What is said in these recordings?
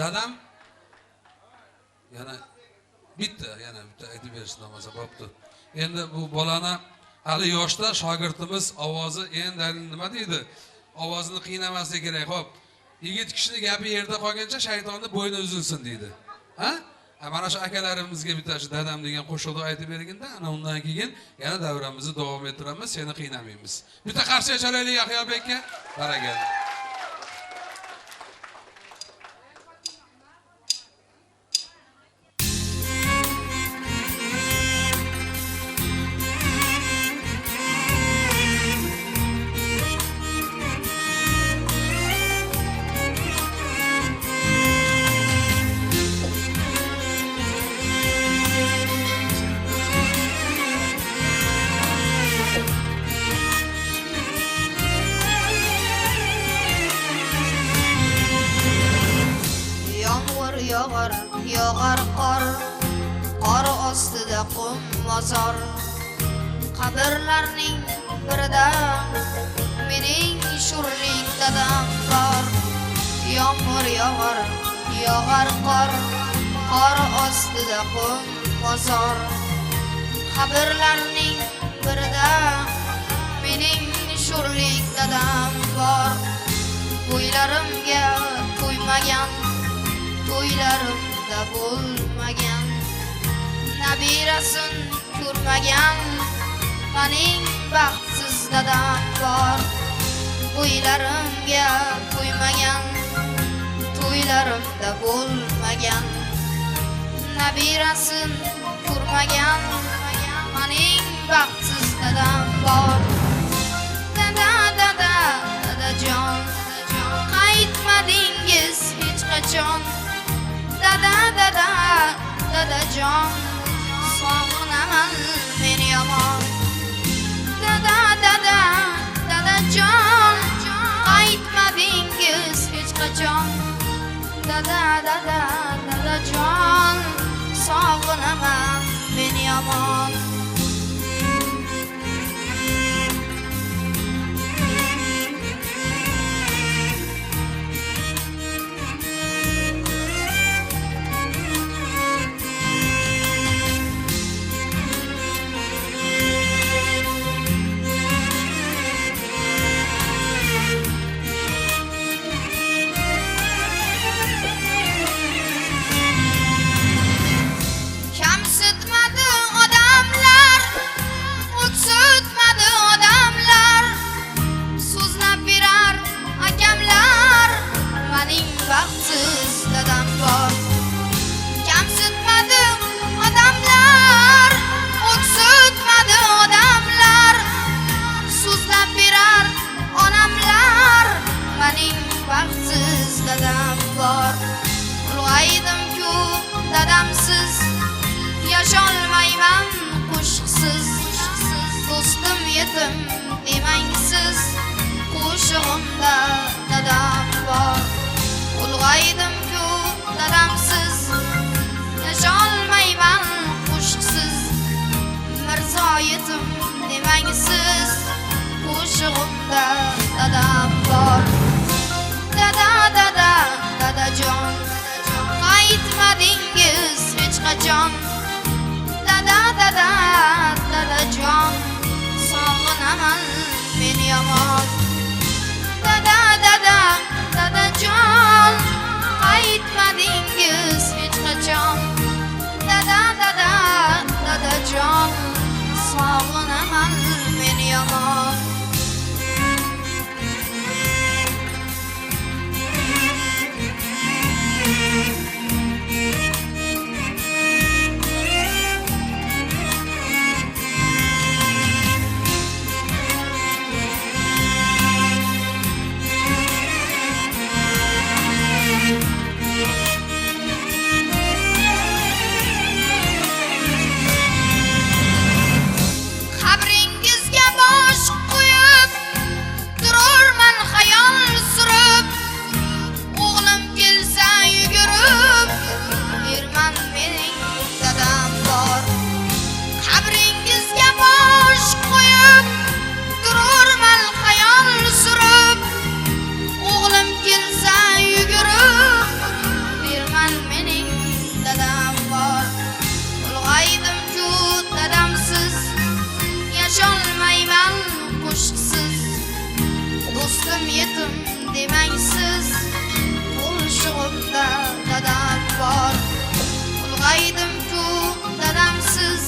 Dadam yana bitta aytib berishni olmasa bo'pti. Endi bu bolani hali yoshda shogirdimiz ovozi endi nima deydi? Ovozini qiynamaslik kerak. Xo'p, yigit kishini gapi yerda qolgancha shaytonni bo'yni uzilsin deydi. Ha? Mana shu akalarimizga bitta shu dadam degan qo'shiqni aytib berginda, ana undan keyin yana davramizni davom ettiramiz, seni qiynamaymiz. Bitta qarshi chalaylik Yahyobekka. Barakalla. Yog'ar qor, qor ostida qum mozor. Qabrlarning birida mening sho'rlik dadam bor. Yomg'ir yog'ar, yog'ar qor, qor ostida qum mozor. Qabrlarning birida mening sho'rlik dadam bor. To'ylarimga to'ymagan, to'ylarimda bo'lmagan, nabirasin ko'rmagan mening baxtsiz dadam bor. To'ylarimga to'ymagan, to'ylarimda bo'lmagan, nabirasin ko'rmagan mening baxtsiz dadam bor. Dada, dada, dadajon, qaytmadingiz hech qachon. Dada, dada, dadajon, sog'inaman men yomon. Dada, dada, dadajon, qaytmadingiz hech qachon. Dada, dada, dadajon, sog'inaman men yomon. Baxtsiz dadam bor. Kamsitmadi odamlar, o'ksitmadi odamlar, so'zlab berar onamlar, mening baxtsiz dadam bor. Ulg'aydim-ku dadamsiz, yasholmayman qo'shiqsiz. Do'stim yetim demangsiz, qo'shig'imda dadam bor. Ulg'aydim-ku dadamsiz, yasholmayman qo'shiqsiz. Mirzo yetim demangsiz, qo'shig'imda dadam bor. Dada, dada, dadajon, qaytmadingiz hech qachon. Dada, dada, dadajon, sog'inaman men yomon. Dada, dada, dadajon, qaytmadingiz hech qachon. Dada, dada, dadajon, sog'inaman men yomon. demang siz, qo'shig'imda dadam bor. Ulg'aydim-ku dadamsiz,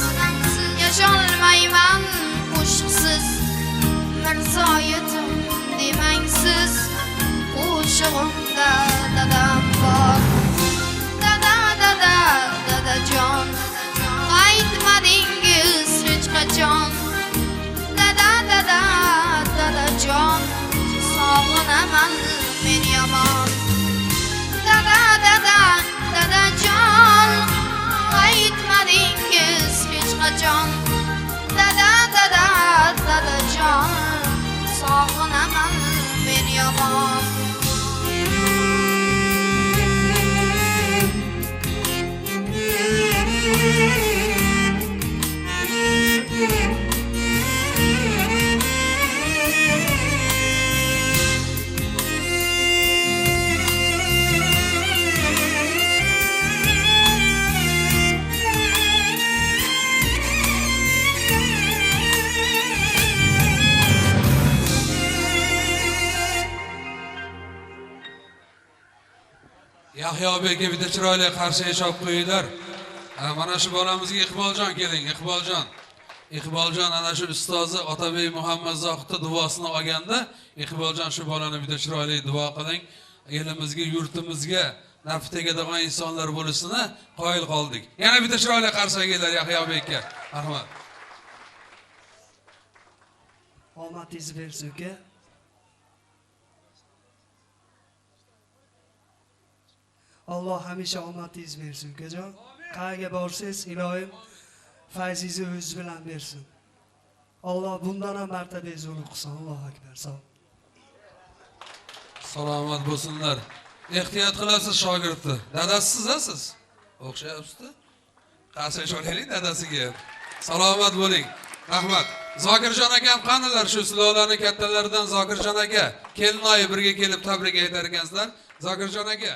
yasholmayman qo'shiqsiz. Mirzo yetim demang siz, qo'shig'imda dadam bor. Dada, dada, dadajon, qaytmadingiz hech qachon. Dada, dada, dadajon, sog'inaman men yomon. Dada, dada, dadajon, qaytmadingiz hech qachon. Dada, dada, dadajon, sog'inaman men yomon. Yahyobekka bitta chiroyli qarshi chop qo'yinglar. Mana shu bolamizga Iqboljon keling, Iqboljon. Iqboljon ana shu ustozi Otabek Muhammad Zohidning duosini olganda, Iqboljon shu bolani bitta chiroyli duo qiling. Elimizga, yurtimizga naf tegadigan insonlar bo'lishini qoyil qoldik. Yana bitta chiroyli qarshi kelinglar Yahyobekka. Rahmat. Omadingiz bersin uka. Alloh hamisha omadingiz bersin ukajon. Qayerga borsangiz iloyim fayzingizni o'zi bilan bersin. Alloh bundan ham martabangizni ulug' qilsin. Allohu akbar. Sog'. Salomat bo'lsinlar. Ehtiyot qilasiz shogirdni. Dadasisiz siz? O'xshayapsiz-da. Qarshi olaylik dadasiga. Salomat bo'ling. Rahmat. Zokirjon akam qanilar shu sulolaning kattalaridan Zokirjon aka, kelinoyi birga kelib tabrik aytar ekansizlar. Zokirjon aka.